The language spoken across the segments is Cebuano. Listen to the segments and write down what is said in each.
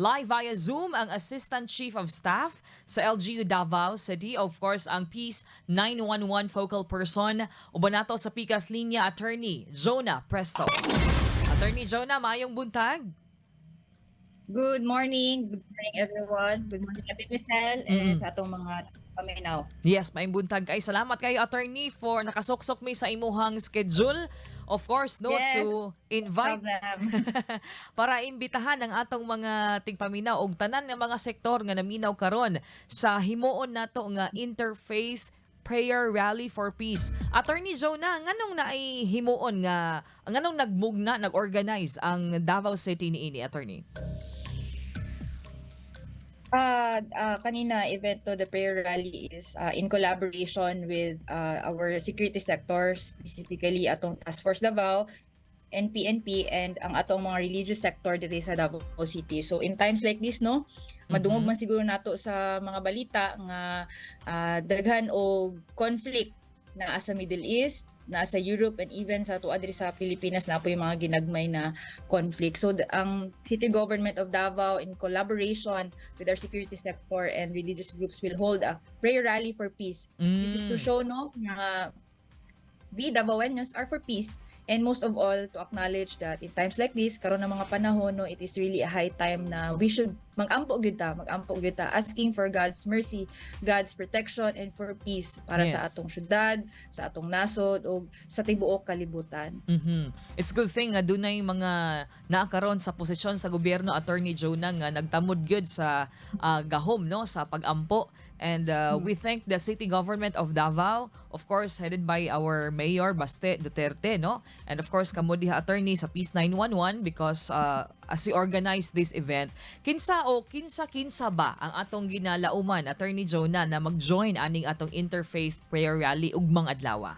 Live via Zoom ang Assistant Chief of Staff sa LGU Davao City, of course, ang Peace 911 focal person. Uban nato sa Pikas Linya, Attorney Jonah Presto. Attorney Jonah, maayong buntag. Good morning. Good morning, everyone. Good morning, Ate Michelle, and sa atong mga paminaw. Yes, maayong buntag kay. Salamat kayo, Attorney, for nakasuksok mi sa imuhang schedule. Of course, no, to invite Problem. Para imbitahan ang atong mga tigpaminaw og tanan nga mga sektor nga naminaw karon sa himuon nato nga Interfaith Prayer Rally for Peace. Attorney Jonah, nganong naay himuon nga, nganong nagmugna, nag-organize ang Davao City niini, Attorney? Kanina event to, the prayer rally, is in collaboration with our security sectors, specifically atong Task Force Davao, NPNP, and ang atong mga religious sector diri sa Davao City. So in times like this, no, madungog man siguro nato sa mga balita nga daghan og conflict naa sa Middle East, naa sa Europe, and even sa atoa diri sa Pilipinas naa poy mga ginagmay na conflict. So ang City Government of Davao, in collaboration with our security sector and religious groups, will hold a prayer rally for peace. This is to show, no, nga we Davaoenos are for peace, and most of all to acknowledge that in times like this, karon ng mga panahon, no, it is really a high time na we should mag-ampo gyud ta asking for God's mercy, God's protection and for peace para sa atong syudad, sa atong nasod ug sa tibuok kalibutan. It's good thing nga dunay mga naakaron sa posisyon sa gobyerno, Attorney Jonah, nga nagtamod gyud sa gahom, no, sa pagampo. And we thank the city government of Davao, of course, headed by our Mayor Baste Duterte, no? And of course, kamo diha, Attorney, sa Peace 911 because as we organize this event, kinsa o kinsa-kinsa ba ang atong ginalauman, Attorney Jonah, na mag-join aning atong Interfaith Prayer Rally ugmang adlaw?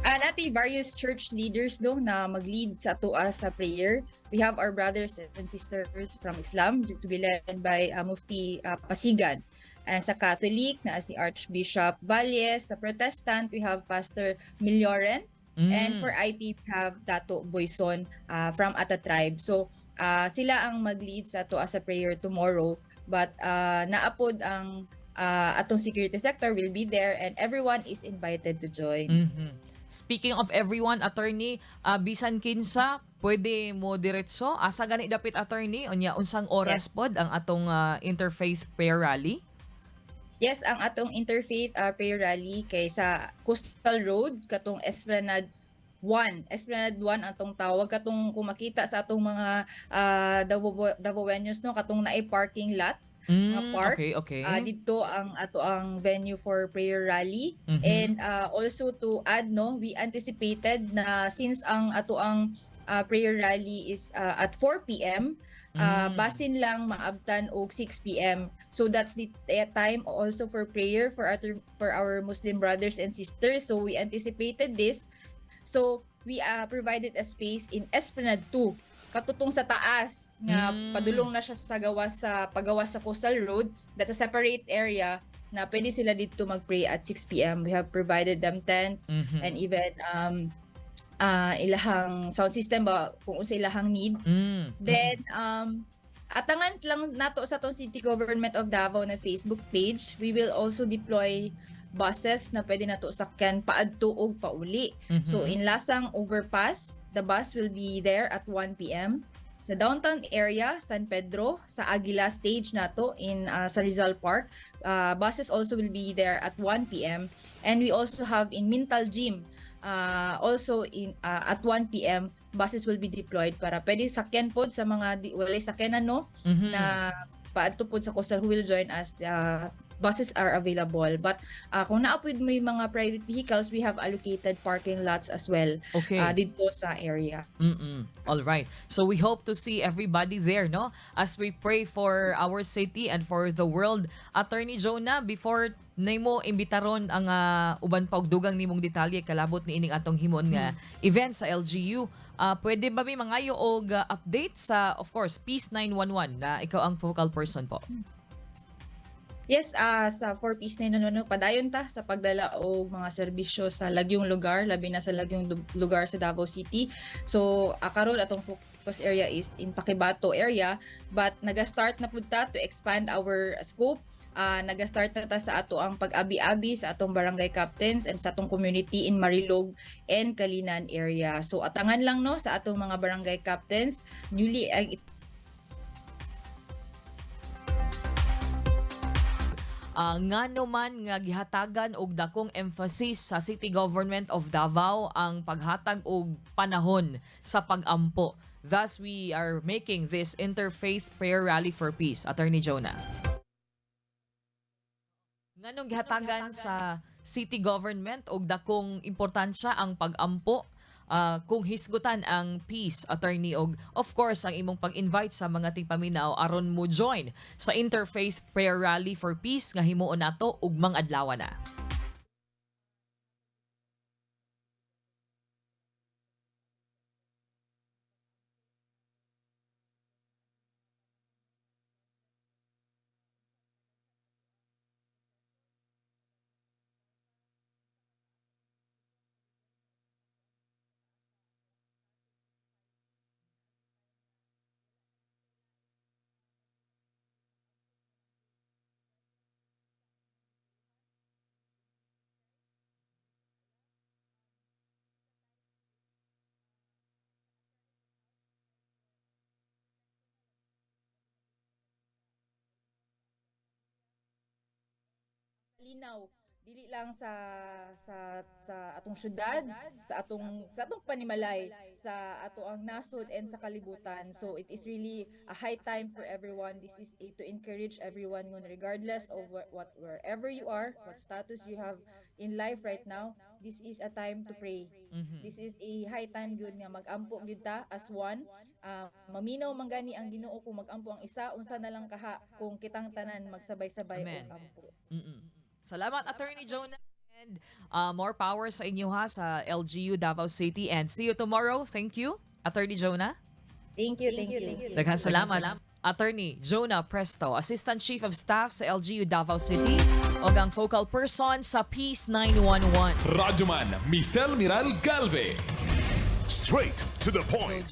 Natin various church leaders, no, na mag-lead sa atoa sa prayer. We have our brothers and sisters from Islam to be led by Mufti Pasigan. And sa Catholic na si Archbishop Valles, sa Protestant we have Pastor Milloren. And for IP, we have Dato Boyson from Ata Tribe. So sila ang mag-lead sa atoa sa prayer tomorrow. But naa pod ang atong security sector will be there and everyone is invited to join. Speaking of everyone, Attorney, bisan kinsa, pwede mo diretso. Asa gani dapit, Attorney? Unya, unsang oras pod ang atong Interfaith Prayer Rally? Yes, ang atong Interfaith Prayer Rally kay sa Coastal Road, katong Esplanade 1. Esplanade 1 atong tawag, katong kung makita sa atong mga Davaoenos, no, katong naay parking lot nga park. Dito ang ato ang venue for prayer rally. And also to add, no, we anticipated na since ang ato ang prayer rally is at 4 p.m., basin lang maabtan og 6 p.m. So that's the time also for prayer for our Muslim brothers and sisters. So we anticipated this. So we provided a space in Esplanade 2, katong sa taas nga padulong na siya sa gawas, sa pagawas sa Coastal Road. That's a separate area na pwede sila dito mag-pray at 6 p.m. We have provided them tents and even ilahang sound system ba, kung unsa ilahang need. Then atangan lang nato sa atong City Government of Davao na Facebook page. We will also deploy buses na pwede nato sakyan paadto ug pauli. So in Lasang Overpass, the bus will be there at 1 p.m. Sa downtown area, San Pedro, sa Aguila stage nato in sa Rizal Park, buses also will be there at 1 p.m. And we also have in Mintal Gym, also in at 1 p.m. buses will be deployed para pwede sakyan pod sa mga walay sakyanan, no, na paadto pod sa coastal who will join us. Buses are available, but kung naa pod moy mga private vehicles, we have allocated parking lots as well didto sa area. All right. So we hope to see everybody there, no? As we pray for our city and for the world. Attorney Jonah, before nimo imbitaron ang uban pa og dugang nimong detalye kalabot ni ining atong himon nga event sa LGU, pwede ba may mangayo og update sa, of course, Peace 911 na ikaw ang focal person po? Yes, sa 4 Peace 911, padayon ta sa pagdala og mga serbisyo sa lagyong lugar, labi na sa lagyong lugar sa Davao City. So, karon atong focus focus area is in Paquibato area, but naga-start na pud ta to expand our scope. Naga-start na ta sa ato ang pag-abi-abi sa atong barangay captains and sa atong community in Marilog and Calinan area. So atangan lang, no, sa atong mga barangay captains newly Ngano man nga gihatagan og dakong emphasis sa City Government of Davao ang paghatag og panahon sa pag-ampo? Thus, we are making this Interfaith Prayer Rally for Peace, Attorney Jonah. Nganong gihatagan sa city government og dakong importansya ang pag-ampo kung hisgutan ang peace, Attorney, og of course ang imong pag-invite sa mga tingpaminaw aron mo join sa Interfaith Prayer Rally for Peace nga himuon nato ugmang adlaw na? Linaw dili lang sa atong syudad, sa atong panimalay, sa ato ang nasod and sa kalibutan. So it is really a high time for everyone. This is a, to encourage everyone ngun regardless of what wherever you are, what status you have in life right now, this is a time to pray. This is a high time gyud nga magampo gyud ta as one. Maminaw man gani ang Ginoo kung magampo ang isa, unsa na lang kaha kung kitang tanan magsabay-sabay Amen. Og ampo. Salamat, Attorney Jonah. And more power sa inyo ha sa LGU Davao City, and see you tomorrow. Thank you, Attorney Jonah. Thank you, thank you. Daghang salamat. Attorney Jonah Presto, Assistant Chief of Staff sa LGU Davao City ug ang focal person sa Peace 911. Radyoman Michelle Miral Galve. Straight to the point. So,